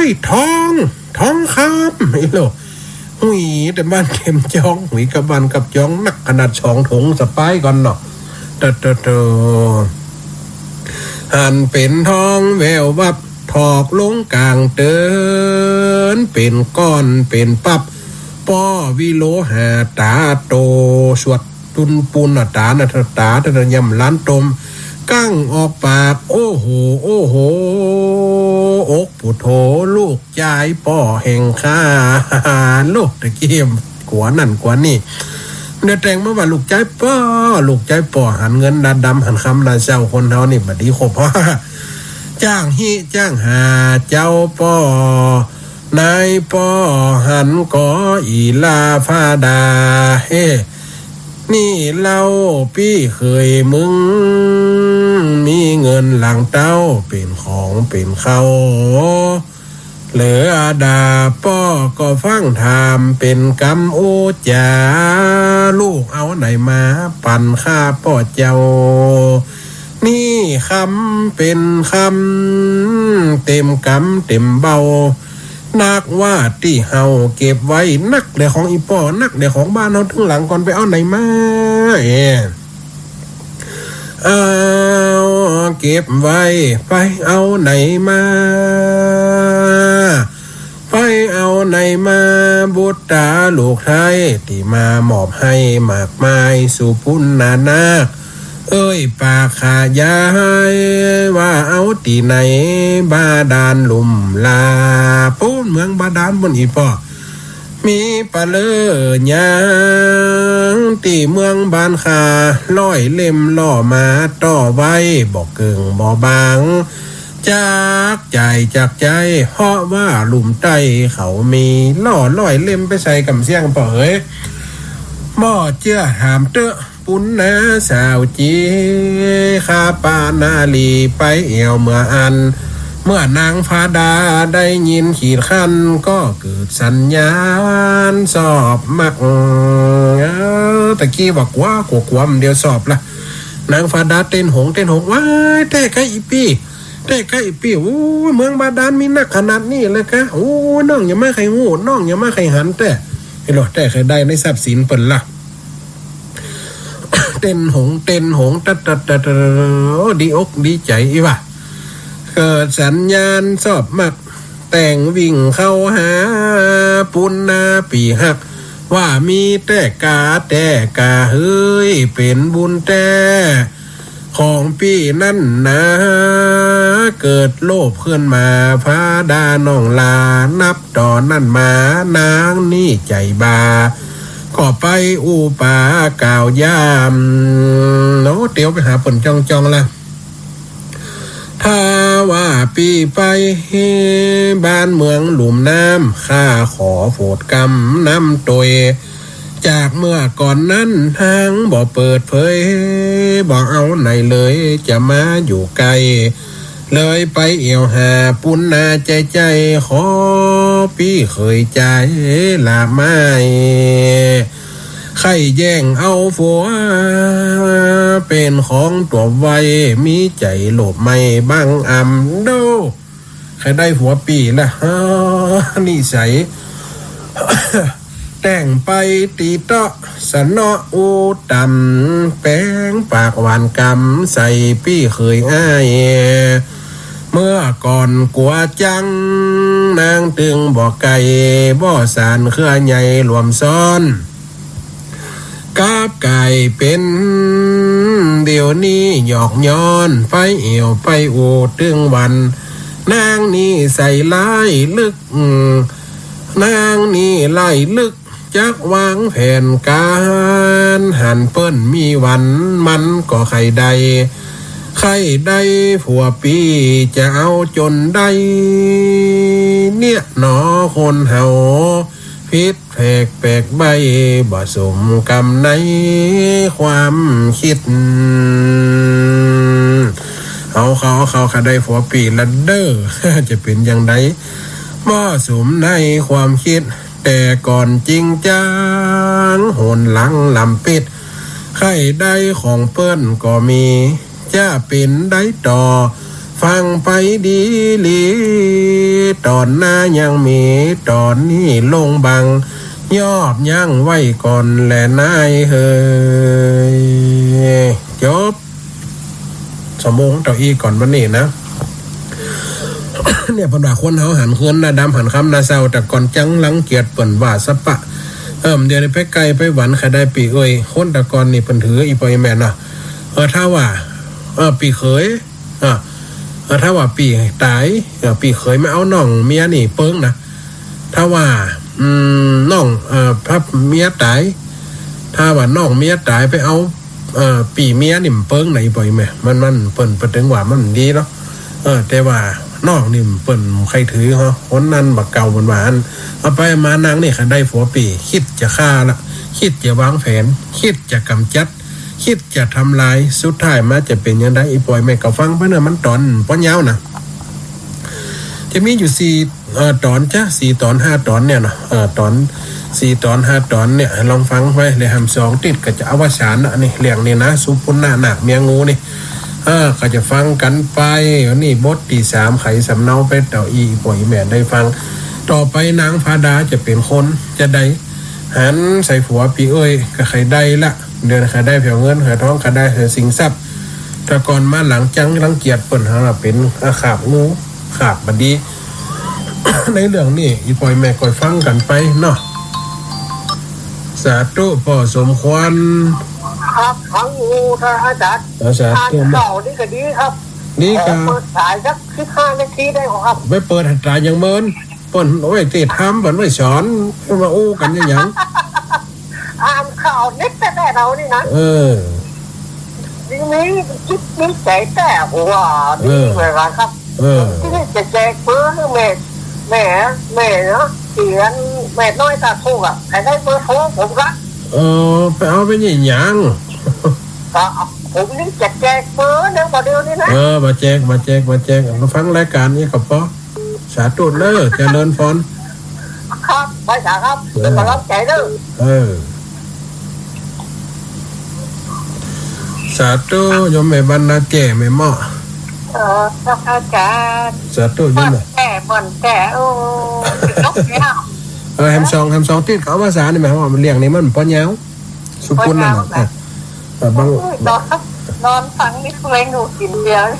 ย ทอง ทองคำ อีโหล หุยเต๋มบ้านเต๋มจอง หุยกับบ้านกับจอง นักขนาดสองถุงสะป๋ายก่อนเนาะ โตโตโต หันเป๋นทองแวววับ ถอกลงก๋างเติน เป๋นก้อนเป๋นปั๊บ ป้อวิโลหาต๋าโต สวด ตุนปูนน่ะต๋าน่ะต๋า ต๋า ต๋า ย่ำล้านตม กั้งออกปาก โอ้โห โอ้โห อกปุโธ ลูกจายป้อแห่งข้า ลูกตะกี้กั๋วนั่นกั๋วนี่ เดี๋ยวแต่งมาว่าลูกจายป้อ ลูกจายป้อ หันเงินดาดำ หันคำดาเศร้า คนเฮานี่บ่ดีครบ จ้างฮิจ้างหาเจ้าป้อ นายป้อหันก่ออีหล้าฟ้าดา เฮ้ นี่เล่าปี้เขยมึง มีเงินหลังเต้า เป๋นของเป๋นเข่า เหลือดาป้อก็ฟั่งถาม เป๋นกำอู้จ๋า ลูกเอาไหนมาปั๋นข้าป้อเจ้า นี่คำเป๋นคำ เต๋มกำเต๋มเบ้า นักว่าตี้เฮาเก็บไว้ นักแหละของอี่ป้อ นักแหละของบ้านเฮาตึงหลังก่อน ไปเอาไหนมา เอ เอาเก็บไว้ ไปเอาไหนมา ไปเอาไหนมา บุตราลูกไท้ ตี้มามอบหื้อมากมาย สู่ปุณณนาค เอ้ย ปากข้ายาย ว่าเอาตี้ไหน บาดาลลุ่มลา ปู๊นเมืองบาดาลปู๊นอี่ป้อ มีปะเล้อยัง ตี้เมืองบ้านข้า ร้อยเล่มล่อมาต่อไว้ บ่เกิ่งบ่บาง จักจ่ายจักใจ๊ เพราะว่าลุ่มใต้เขามี ล่อร้อยเล่มไปใส่กำเสี้ยงป้อเอ๋ย บ่เจื้อถามเต๊อะ ปุณณาสาวจี ข้าปานาลีไปแอ่วเมืออั้น เมื่อนางฟ้าดาได้ยินขีดขั้น ก็เกิดสัญญาณสอบมัก เออ ตะกี้ว่ากั๋ว กั๋ว กั๋ว เดี๋ยวสอบละ นางฟ้าดาเต้นหง เต้นหง ว้าย แต๊ก้าอี่ปี้ แต๊ก้าอี่ปี้ โอ้ย เมืองบาดาลมีนักขนาดนี้เลยกา โอ้ย น้องอย่ามาใค่ฮู้ น้องอย่ามาใค่หันแต๊ เฮโล แต๊ใค่ได้ในทรัพย์สินเปิ้นละ เต้นหง เต้นหง ตัดตัดตัดตัด โอ้ ดีอกดีใจ๋อี่หว่า เกิดสัญญาณสอบมัก แต่งวิ่งเข้าหา ปุณณาปี้ฮัก ว่ามีแต๊ก้า แต๊ก้าเฮย เป๋นบุญแต๊ ของปี้นั้นนา เกิดโลภขึ้นมา ฟ้าดาน้องหล้า นับต่อนั้นมา นางนี้ใจ๋บ่า ก็ไปอู้ป๋ากล่าวยาม โอ้ เตียวไปหาเปิ้นจ่องๆ ละ ถ้าว่าปี้ไป บ้านเมืองลุ่มน้ำ ข้าขอโผดกำนำตวย จากเมื่อก่อนนั้นนางบ่เปิดเผย บ่เอาไหนเลยจะมาอยู่ใก้ เลยไปแอ่วหาปุณณาใจ๊ใจ๊ ขอปี้เขยจ๋าละไม้ ใค่แย่งเอาผัว เป๋นของตั๋วไว้ มีใจ๋โลภไม่บังอำ โด ใค่ได้ผัวปี้ละ นิสัย แต่งไปตี้เต๊อะ สะเนาะอู้ต่ำ แป๋งปากหวานกำใส่ปี้เขยอ้าย เมื่อก่อนกั๋วจัง นางตึงบ่ใก้ บ่สานเครือใยหลวมซ้อน กลับก๋ายเป๋น เดี๋ยวนี้หยอกย้อน ไปแอ่วไปอู้ตึงวัน นางนี้ใส่ร้ายลึก นางนี้ร้ายลึก จักวางแผนก๋าน หันเปิ้นมีวัน มันก็ใค่ได้ ใค่ได้ผัวปี้ จะเอาจ๋นได้ เนี่ยหนอคนเฮา ผิดแผกแปลกใบ้ บ่สมกำในความคิด เอาเข้า เอาเข้า ข้าได้ผัวปี้ละเด้อ จะเป๋นอย่างใด บ่สมในความคิด แต่ก่อนจริงจัง หนหลังลำปิด ใค่ได้ของเปิ้นก็มี จะเป๋นใดต่อ ฟังไปดีหลี ต๋อนหน้ายังมี ต๋อนนี้ลงบัง ยอบยั้งไว้ก่อนแลนายเหย จบ สองโมงเต้าอี้ก่อนวันนี้นะ เนี่ย เปิ้นว่าคนเฮาหันคืนหน้าดำหันค่ำหน้าเศร้า แต่ก่อนจั้งรังเกียจเปิ้นว่าสะปะ เออ เดี๋ยวนี้ไปใก้ไปหวันใค่ได้ปี้เอ้ย คนแต่ก่อนนี่เปิ้นถืออีป้ออีแม่เนาะ เออ ถ้าว่า เออ ปี้เขย เออ เออ ถ้าว่าปี้ต๋าย เออ ปี้เขยมาเอาน้องเมียนี่เปิงนะ ถ้าว่า อืม น้อง เอ่อ ถ้าเมียต๋าย ถ้าว่าน้องเมียต๋ายไปเอา เอ่อ ปี้เมียนี่มันเปิงไหนป้ออีแม่ มัน มันเปิ้น เปิ้นตึงว่ามันดีเนาะ เออ แต่ว่าน้องนี่เปิ้นใค่ถือเหาะ คนนั้นบ่าเก่าเปิ้นว่าอั้น เอาไปมานางนี่ใค่ได้ผัวปี้ คิดจะฆ่าละ คิดจะวางแผน คิดจะก๋ำจัด คิดจะทำลาย สุดท้ายมาจะเป๋นอย่างใด อีป้ออีแม่ก็ฟังไปเนาะ มันต๋อนป้อนยาวนะ จะมีอยู่สี่ เอ่อ ต๋อนจ้ะ สี่ต๋อนห้าต๋อนเนี่ยเนาะ เอ่อ ต๋อน สี่ต๋อนห้าต๋อนเนี่ย ลองฟังไปเลย แหมสองติ๊กก็จะอวสานนะนี่ เรื่องนี้นะ สุปุณณะนาคเมียงูนี่ เออ ก็จะฟังกั๋นไป นี่บทตี้สาม ไขสำเนาไปเต้าอี้ป้ออีแม่ได้ฟัง ต่อไปนางพาดาจะเป๋นคนจะใด หันใส่ผัวปี้เอ้ย ก็ใค่ได้ละ เดี๋ยวใค่ได้แผวเงินแผวทอง ใค่ได้แผวสินทรัพย์ แต่ก่อนมาหลังจั้งรังเกียจเปิ้นหาว่าเป๋นอาขาบงู ขาบบ่ดี ในเรื่องนี้ อีป้ออีแม่ก็ฟังกั๋นไปเนาะ สาธุ พอสมควร ครับ ฟังอยู่ครับอาจารย์ เออ สาธุ อ่านข่าวนี่ก็ดีครับ นี่ก็ ขอเปิดสายสักสิบห้านาทีได้บ่ครับ ไปเปิดหัตถาอย่างเมิน เปิ้นเอาไว้เตะธรรม เปิ้นไว้สอน มาอู้กั๋นอย่างหยัง อ่านข่าวนิดแต่แต่เรานี่นะ เออ นี่ นี่คิดในใจ๋แต่ว่า เออ ดีเหมือนกั๋นครับ เออ ตี้จะแจกเบอร์หื้อแม่ แม่ แม่เนาะ ตี้แม่น้อยต๋าบตุ๊กอะ ใผได้เบอร์โทรผมละ เออ ไปเอาไปอย่างหยัง ก็ผมนี่จะแจกเบอร์เดี๋ยว บ่าเดี๋ยวนี้นะ เออ บ่าแจก บ่าแจก บ่าแจก มาฟังรายก๋านนี้ก็ปอ สาธุเน้อ เจริญพร ครับ ไหว้สาครับ เออ เป๋นก๋ำลังใจ๋เน้อ เออ สาธุ โยมแม่บ้านนาแจ้ แม่เมาะ เออ เจ้าค่ะอาจารย์ สาธุ โยมแม่ บ่อนแจ้ บ่อนแจ้ โอ้ นกเนี่ย เออ แหมสอง แหมสองติ๊กก็อวสานนี่ หมายความว่าเรื่องนี้มันป้อนยาว สุกุลนั่นน่ะ ป้อนยาวนะ เออ เออ บาง โอ้ย นอน นอนฟังนี่เปื่อยหนูกิ๋นเบียร์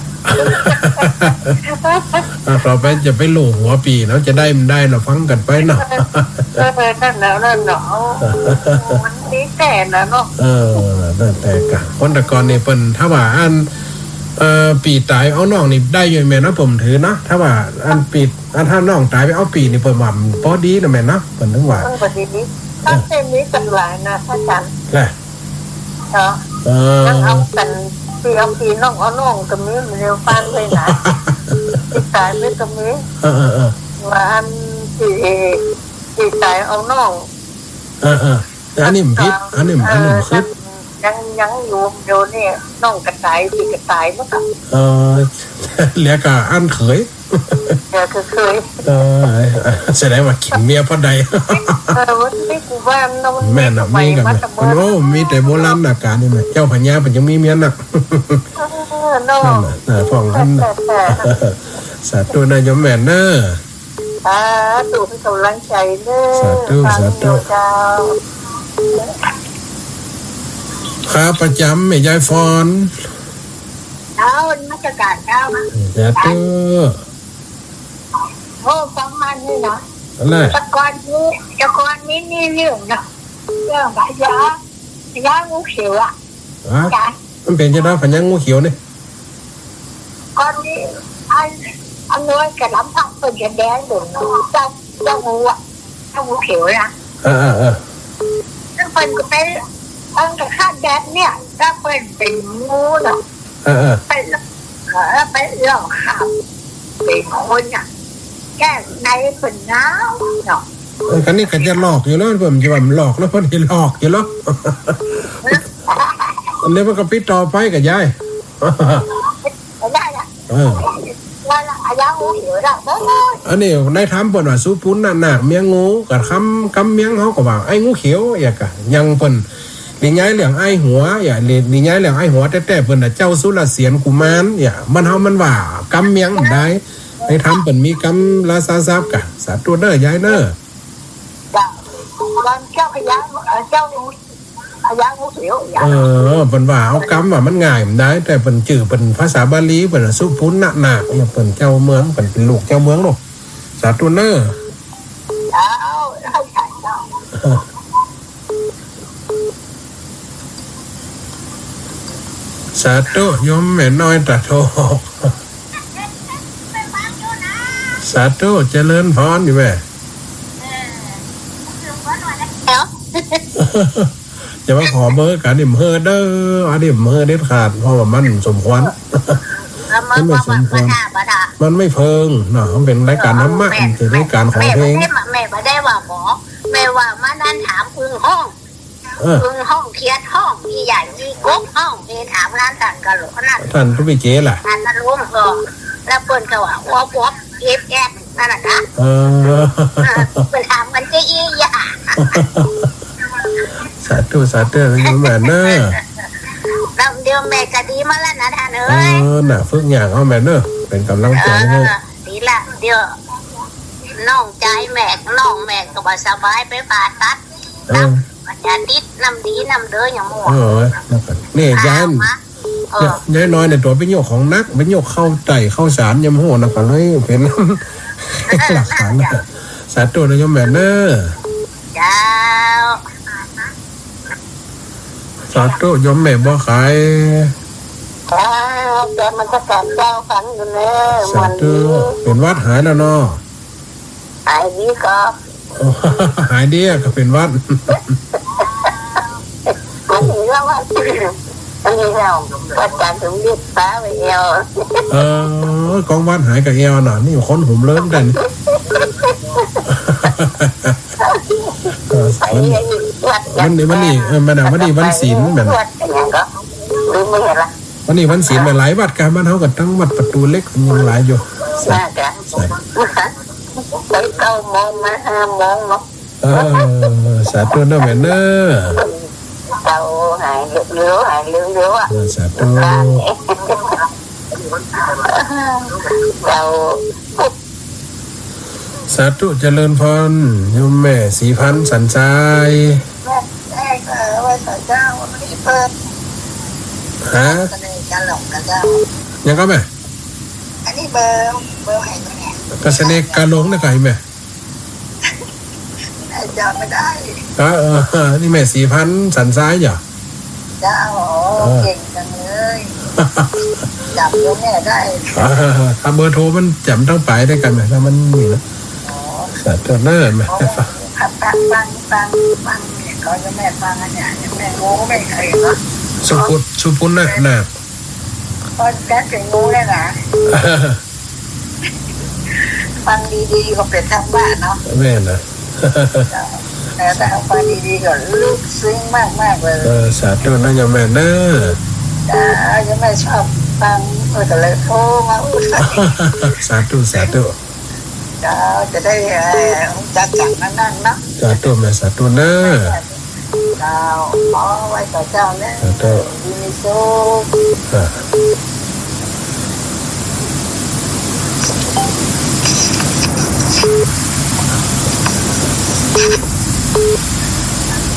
อ่ะ ต่อไปจะไปหลู่หัวปี้เนาะ จะได้มันได้เนาะ ฟังกั๋นไปเนาะ เออ นั่นแล้วนั่นเนาะ มันมีแต่นะเนาะ เออ นั่นแต่กะ คนแต่ก่อนนี่เปิ้น ถ้าว่าอัน เอ่อ ปี้ต๋ายเอาน้องนี่ได้อยู่แม่เนาะ ผมถือเนาะ ถ้าว่าอันปี้ อันถ้าน้องต๋ายไปเอาปี้นี่เปิ้นว่ามันปอดีนะแม่เนาะ เปิ้นถึงว่า เออ ปอดี ตั้งแต่มีกั๋นหลายนะ อาจารย์ แหละ เนาะ เออ ยังเอากั๋น ปี้เอาปี้ น้องเอาน้องก็มี มันเร็วปานเลยนะ ปี้ต๋ายนี่ก็มี เออ เออ เออ ว่าอันปี้ ปี้ต๋ายเอาน้อง เออ เออ อันนี้มันผิด อันนี้มัน อันนี้มันผิด เออ ยัง ยังอยู่ เดี๋ยวนี้น้องก็ต๋าย ปี้ก็ต๋ายหมดอะ เออ แล้วก็อันเขย เดี๋ยวคือเขย เออ แสดงว่าเข็นเมียพ่อใด เออ วันนี้กูว่าน้อง แม่นน่ะ มีกั๋นไหม มาแต่โบราณ โอ้ มีแต่โบราณนาก๋านนี่แหม เจ้าพญาเปิ้นยังมีเมียนัก เออ เนาะ นั่นน่ะ เออ พ่องหั้นน่ะ แต่ แต่ สาธุนะโยมแม่เน้อ สาธุ เป๋นก๋ำลังใจ๋เน้อ สาธุ ฟังอยู่ สาธุ เจ้า ครับ ประจ๋ำแม่ยายฟอน เจ้า นมัสก๋านเจ้า สาธุ โอ้ ฟังมันนี่นะ อะไร แต่ก่อนนี้ แต่ก่อนนี้มีเรื่องนะ เรื่องพญา พญางูเขียวอะ ฮะ จ้ะ มันเป๋นจังใดพญางูเขียวนี่ ก่อนนี้อัน อันน้อยกะลำพังเปิ้นจะแดงเบิ่งเนาะ เจ้า เจ้างูอะ เจ้างูเขียวนะ เออ เออ เออ แล้วเปิ้นก็ไป เปิ้นก็คาดแบบเนี่ย แล้วเปิ้นเป๋นงูเนาะ เออ เออ ไป เออ ไปลอกคราบเป๋นคนอะ แก้ในเปิ้นหนาวเนาะ เออ ก็นี่ก็จะลอกอยู่แล้ว เปิ้นจะว่ามันลอกแล้ว เปิ้นจะลอกอยู่แล้ว อันนี้มันก็ปิดต่อไปก็ยาย ได้ละ เออ เอ อันนี้ในธรรมเปิ้นว่าสุปุณณนาคเมียงงู กะกำ กำเมียงเฮาก็ว่าไอ้งูเขียว อย่างกะ อย่างเปิ้น หลีกย้ายเรื่องอ้ายหัว อย่าง หลีก หลีกย้ายเรื่องอ้ายหัวแต๊ๆ เปิ้นน่ะเจ้าสุรเสียนกุมาร อย่าง บ้านเฮามันว่ากำเมียงบ่ได้ ในธรรมเปิ้นมีกำราชาศัพท์กะ สาธุเน้อ ยายเน้อ จ้ะ เจ้าพญา เอ่อ เจ้าพญางูเขียว อย่าง เออ เปิ้นว่าเอากำว่ามันง่ายบ่ได้ แต่เปิ้นจื้อเปิ้นภาษาบาลี เปิ้นว่าสุปุณณนาค อย่าง เปิ้นเจ้าเมือง เปิ้นเป๋นลูกเจ้าเมืองเนาะ สาธุเน้อ เจ้า ให้ใส่เจ้า สาธุ โยมแม่น้อยตาโท สาธุ เจริญพรอยู่แม่ เดี๋ยว จะมาขอเบอร์กั๋นนี่บ่หื้อเด้อ อันนี้บ่หื้อเด็ดขาด เพราะว่ามันบ่สมควร มันบ่สมควร มันไม่เพิงเนาะ มันเป๋นรายการธรรมะ บ่ใจ้รายการของเพลง แม่บ่ได้ว่าหมอ แม่ว่ามานั่นถามอึ่งฮ้อง เออ อึ่งฮ้อง เขียดฮ้อง อีหยัง อีกบฮ้อง ไปถามงานต้านกะโหลกนั่น ต้านตุ๊ปี้เจ๊ล่ะ ต้านนรงค์ เออ แล้วเปิ้นก็ว่า อวบๆ เอฟแอฟ นั่นน่ะนะ เออ เออ เปิ้นถามกั๋นเจ๊อี้ยา สาธุ สาธุ โยมแม่เน้อ แล้วเดี๋ยวแม่ก็ดีมาแล้วนะท่านเอ้ย เออ น่ะ ฝึกอย่างเอาแม่เน้อ เป๋นก๋ำลังใจ๋หื้อ เออ ดีละ เดี๋ยว น้องจายแม่ น้องแม่ก็บ่สบายไปผ่าตัด เออ น้ำ มันจะติดน้ำดีน้ำเด้ออย่างหมู่ เออ นี่ยาย เออ ยายน้อยเนี่ยตั๋วไปโยกของหนัก ไปโยกข้าวไต่ข้าวสารยำโหดนะ ก็เลยเป๋น หลักฐานนะ สาธุนะโยมแม่เน้อ เจ้า สาธุ โยมแม่บัวไข อ้าว แกมันจะกลับเจ้าฟังอยู่เน้อ สาธุ มันดี เป๋นหวัดหายแล้วเนาะ หายดีก็ หายดีก็เป๋นหวัด อันนี้ก็ว่า อันนี้เรา พระอาจารย์สมฤทธิ์ปาไปแอว เออ กองหวัดหายกับแอวน่ะ นี่คนหุมเลิ้มกั๋น เออ ไป วัน วัด วันนี้ วันนี้ เออ แม่นน่ะ วันนี้วันศีล แม่นน่ะ วัดอย่างก็ ลืมไปละ วันนี้วันศีล แม่นหลายวัดกา บ้านเฮาก็ตั้งวัดประตูเหล็กยังหลายอยู่ น่าจะ สาธุ ไปเก้าโมงมาห้าโมงเนาะ เออ สาธุเน้อแม่เน้อ เจ้าหายเร็วๆ หายเร็วๆ อ่ะ เออ สาธุ เจ้า สาธุเจริญพร โยมแม่ศรีพันธ์สันทราย แม่ แม่ก็ไหว้เจ้า อันนี้เบอร์ ฮะ เสน่ห์กาหลงนะเจ้า ยังก็แม่ อันนี้เบอร์ เบอร์ใครเนี่ย ก็เสน่ห์กาหลงนะไก่แม่ จำไม่ได้ อ่า เออ นี่แม่ศรีพันธ์สันทรายเหรอ เจ้า เออ เก่งจังเลย จำตัวแม่ได้ อ่า ถ้าเบอร์โทรมันจำต้องไปด้วยกันนะ ถ้ามันมีนะ อ๋อ สาธุเน้อแม่ อ๋อ ฟัง ฟัง ฟัง ฟังเนี่ย เขาจะแม่ฟังอันเนี้ย แม่รู้ไม่เคยเนาะ สุปุณ สุปุณณนาค ก็แกเก่งรู้เลยนะ ฟังดีๆ ก็เป๋นธรรมะเนาะ แม่นนะ แต่ถ้าฟังดีๆ ก็ลึกซึ้งมากๆ เลย เออ สาธุนะโยมแม่เน้อ จ้า โยมแม่ชอบฟัง เออ ก็เลยโทรมาอู้ สาธุ สาธุ เจ้า จะได้ เอ่อ รู้จักกั๋นนั่นๆ เนาะ สาธุแม่ สาธุเน้อ เจ้า ขอไหว้ต่อเจ้าเน้อ สาธุ ดีมีสุข อ่า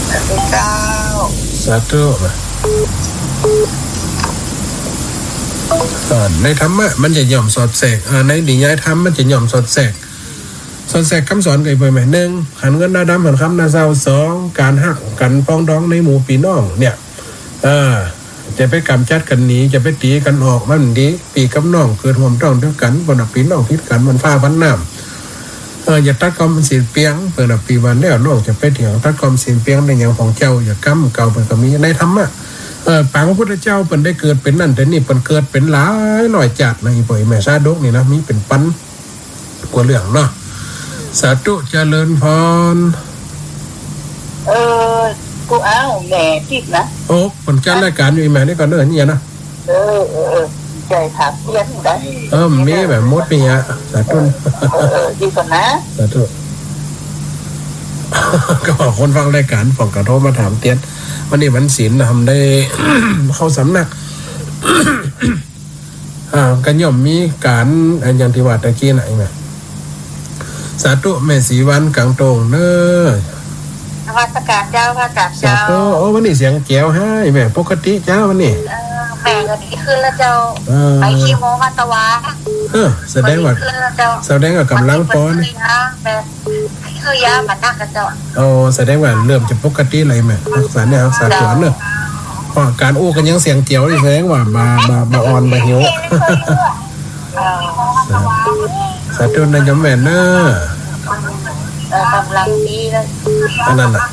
สาธุเจ้า สาธุ อ่า ในธรรมะมันจะย่อมสอดแทรก อ่า ในนิยายธรรมมันจะย่อมสอดแทรก สอดแทรกกำสอนกั๋นไปแม่ หนึ่ง หันเงินหน้าดำ หันคำหน้าเศร้า สอง ก๋านฮักกั๋นปรองดองในหมู่ปี้น้องเนี่ย อ่า จะไปก๋ำจัดกั๋นหนี จะไปตี๋กั๋นออก มันดี ปี้กับน้องเกิดฮ่วมต๊องตวยกั๋น บ่นับปี้น้องผิดกั๋น มันฟ้าพันน้ำ เออ อย่าตัดความสิ้นเปลือง เปิ้นว่าปี้วันแล้วน้องจะไปเถียง ตัดความสิ้นเปลืองได้หยังของเจ้า อย่าก้ำเก่า เปิ้นก็มีในธรรมะ เออ ปางพระพุทธเจ้าเปิ้นได้เกิดเป๋นนั่นเป๋นนี่ เปิ้นเกิดเป๋นหลายร้อยจาตินะ อีพ่ออีแม่ชาดกนี่นะ มีเป๋นปันกว่าเรื่องเนาะ สาธุเจริญพร เออ กูเอาแม่ติดนะ โอ้ เปิ้นจัดรายก๋านอยู่ อีแม่นี่ก่อนเน้อ เนี่ยนะ เออ เออ เออ ใจ๋ถามเตียนได้ เออ มีแบบมดมีอะ สาธุ เออ ดีก่อนนะ สาธุ ก็คนฟังรายก๋านป๋องก็โทรมาถามเตียน วันนี้วันศีลนะ ทำได้ เข้าสำนัก อ่า ก็ย่อมมีก๋าน อ่า อย่างตี้ว่าตะกี้น่ะ เห็นไหม สาธุ แม่ศรีวรรณก๋างโต่งเน้อ นมัสก๋านเจ้า พระอาจ๋ารย์ สาธุ เจ้า โอ้ วันนี้เสียงแจ๋วหายแม่ ปกติเจ้าวันนี้ เออ แม่ก็ดีขึ้นแล้วเจ้า เออ ไปคีโมมาตะวา เออ แสดงว่า ก็ดีขึ้นแล้วเจ้า แสดงว่ากำลังปอนะ แม่ คือยามันหนักอะเจ้า โอ้ แสดงว่าเริ่มจะปกติแล้วแม่ ฮักษาเนื้อฮักษาตั๋วเนาะ เจ้า เพราะก๋านอู้กั๋นยังเสียงแจ๋วอยู่ แสดงว่าบ่า บ่า บ่าอ่อนบ่าหิว เออ สาธุนะโยมแม่เน้อ เออ ก๋ำลังดีเลย อันนั้นน่ะ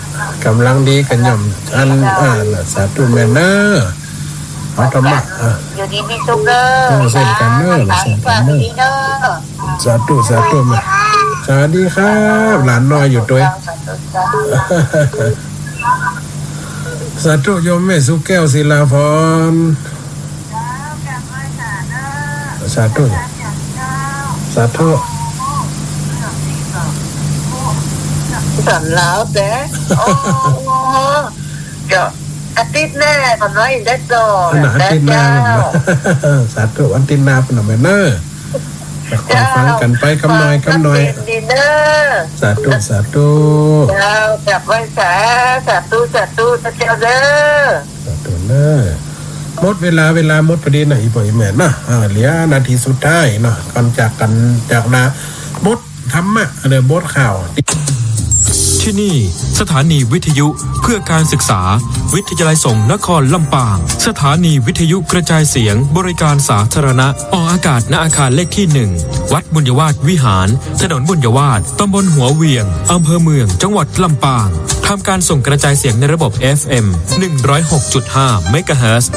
ก๋ำลังดีกั๋นย่อม อัน อ่า น่ะ สาธุแม่เน้อ เอาธรรมะ อ่ะ อยู่ดีมีสุขเน้อ เออ เช่นกั๋นเน้อ สาธุ เช่นกั๋นเน้อ ดีเน้อ สาธุ สาธุแม่ สวัสดีครับ หลานน้อยอยู่ตวย สาธุ สาธุ สาธุโยมแม่สุแก้ว ศิลาพร สาธุ สาธุ สันลาวแต่ โอ้ เดี๋ยวอาทิตย์หน้าก่อนเนาะ อินได้ต่อ ขนาดอาทิตย์หน้า เจ้า สาธุ อาทิตย์หน้าเปิ้นเอาไปเน้อ จะคอยฟังกั๋นไปกำน้อยกำน้อย ดีเน้อ สาธุ สาธุ เจ้า กราบไหว้สา สาธุ สาธุ เจ้าเน้อ สาธุเน้อ หมดเวลา เวลาหมดพอดีนะ อี่ป้ออี่แม่เนาะ อ่า เหลือนาทีสุดท้ายเนาะ ก่อนจากกั๋น จากลา บทธรรมะ หรือบทข่าว ที่นี่สถานีวิทยุเพื่อการศึกษา วิทยาลัยสงฆ์นครลำปาง สถานีวิทยุกระจายเสียงบริการสาธารณะ ออกอากาศ ณ อาคารเลขที่หนึ่ง วัดบุญยวาสวิหาร ถนนบุญยวาส ตำบลหัวเหวียง อำเภอเมือง จังหวัดลำปาง ทำการส่งกระจายเสียงในระบบ เอฟเอ็ม หนึ่งร้อยหกจุดห้า เมกะเฮิรตซ์